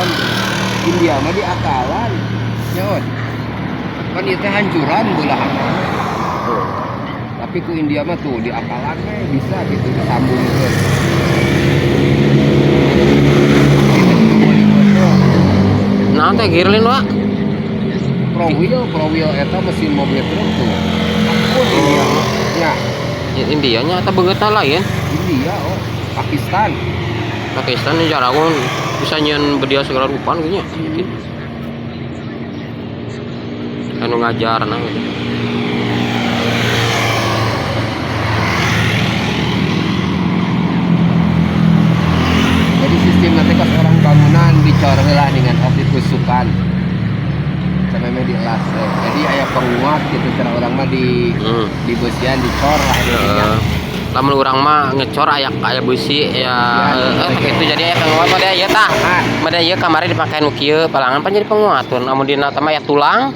Pan India mah di akalan. Nyaon. Pan ieu teh hancuran beulah mana. Tapi ku India mah tuh di akalan we bisa gitu disambungkeun. Naon teh girlin, Wak? Pro wheel eta mesin mobil truk tuh. Ampun India mah. Ya, Ya, India nya eta beungeutna lain. India oh, Pakistan. Pakistan ini jaragon bisa nyieun bedil segala rupan gitu nya. Anu ngajarna gitu. Jadi sistem nanti pas orang bangunan dicor heula dengan opi kusukan. Sampai meh dielas teh. Jadi aya penguat gitu cara orang mah di di beusian dicor lah intinya. Heeh. Lamun urang mah ngecor aya aya beusi ya gitu jadi aya penguat mah ieu tah. Ah, Mah ieu kamari dipake nu kieu palangan pan jadi penguat tuh. Lamun dina teh mah aya tulang.